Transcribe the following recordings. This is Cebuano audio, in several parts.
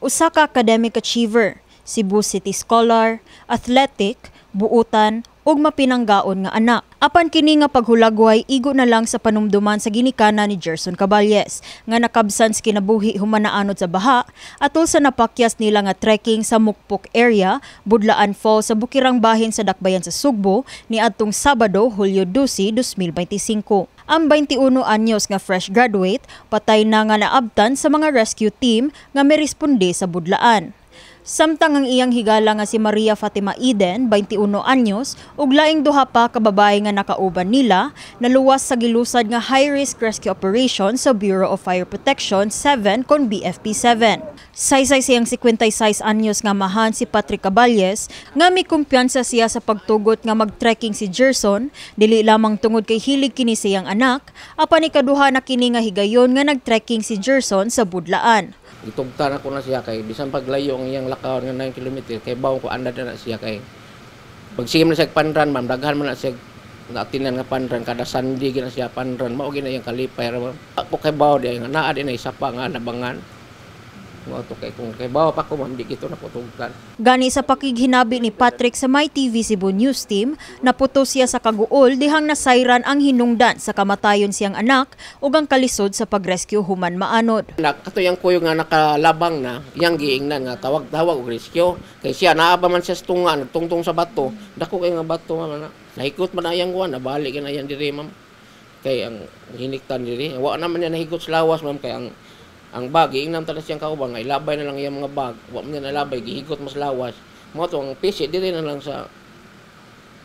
Usa ka academic achiever, Cebu City scholar, athletic, buutan, ug mapinanggaon nga anak. Apan kini nga paghulagway igo na lang sa panumduman sa ginikanan ni Gerson Caballes nga nakabsan sa kinabuhi human naanod sa baha atol sa napakyas nila nga trekking sa Mukpok area, Budlaan Falls sa Bukirang Bahin sa Dakbayan sa Sugbo niadtong Sabado, Hulyo 12, 2025. Ang 21 anyos nga fresh graduate patay na nga naabtan sa mga rescue team nga miresponde sa Budlaan. Samtang ang iyang higala nga si Maria Fatima Eden, 21 anyos, ug laing duha pa ka babae nga nakauban nila, naluwas sa gilusad nga high-risk rescue operation sa Bureau of Fire Protection 7 kon BFP 7. Saysay siyang 56 anyos nga amahan, si Patrick Caballes, nga may kumpiyansa siya sa pagtugot nga mag-trekking si Gerson, dili lamang tungod kay hilig kini siyang anak, apan ikaduha na kini nga higayon nga nag-trekking si Gerson sa Budlaan. Gitugtan ako na siya kay bisan paglayo ang iyang lakaw nga 9 km, kay bawo ko andad na siya kay pag sige man siya fun run, ma'am, daghan man na siya naatinan nga fun run. Kada Sunday gina siya fun run, mao gina iyang kalipay ra. Ako kay bawo di nga naa din ay isa pa nga nabangan mo to, kay kung kay bawo pa ko, ma'am, di kito nakutugtan. Gani sa pakighinabi ni Patrick sa My TV Cebu News Team, naputo siya sa kaguol dihang nasayran ang hinungdan sa kamatayon siyang anak ug ang kalisod sa pagrescue human maanod. Na kato yang kuyog nga nakalabang na iyang giingnan nga tawag-tawag og rescue kay siya naa pa man siya sa tunga, nagtungtong sa bato. Dako kay nga bato, ma'am, na nahikot man na iyang kuan, nabalik na yan diri, ma'am, kay ang hiniktan diri wa naman niya nahigot sa lawas, ma'am, kay ang bag, giingnan ta na siyang kauban nga ilabay na lang iyang mga bag. Wa man niya nalabay, gihigot mas lawas mo to ang pisi diri na lang sa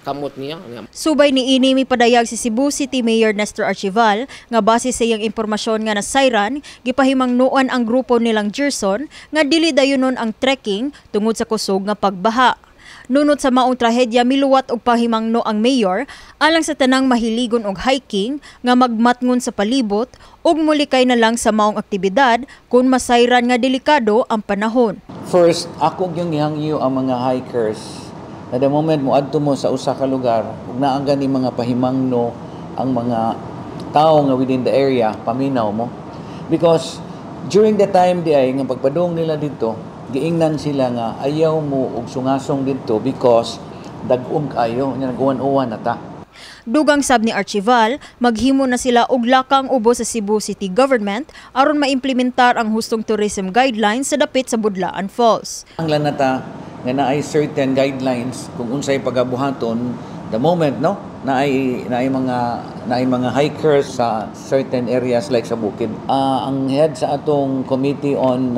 kamot niya. Subay ni ini, mipadayag si Cebu City Mayor Nestor Archival nga base sa iyang impormasyon nga nasayran, gipahimangnoan ang grupo nilang Gerson nga dili dayunon ang trekking tungod sa kusog nga pagbaha. Nunot sa maong trahedya, miluwat og pahimangno ang mayor alang sa tanang mahiligon og hiking nga magmatngon sa palibot ug mulikay na lang sa maong aktibidad kung masayran nga delikado ang panahon. First, ako yung gihangyo ang mga hikers na the moment mo adto mo sa usa ka lugar ug naa gani mga pahimangno ang mga tao nga within the area, paminaw mo. Because during the time di ay nga pagpadung nila dito, giingnan sila nga ayaw mo og sungasong didto because dag-om kayo nya, nag-uwan-uwan na ta. Dugang sab ni Archival, maghimo na sila og lakang ubos sa Cebu City Government aron maimplementar ang hustong tourism guidelines sa dapit sa Budlaan Falls. Ang lanata nga naay certain guidelines kung unsay pagabuhaton the moment, no, naay mga hikers sa certain areas like sa bukid. Ang head sa atong committee on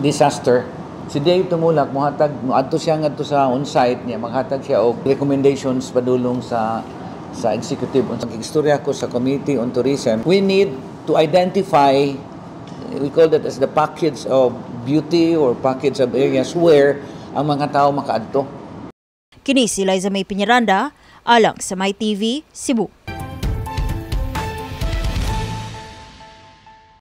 disaster, si Dave Tumulak, mohatag moadto siya ngadto sa on-site niya, maghatag siya og recommendations padulong sa executive. Ang istorya ko sa Committee on Tourism, we need to identify, we call that as the package of beauty or package of areas where ang mga tao makaadto. Kini si Liza May Piñaranda, alang sa My TV, Cebu.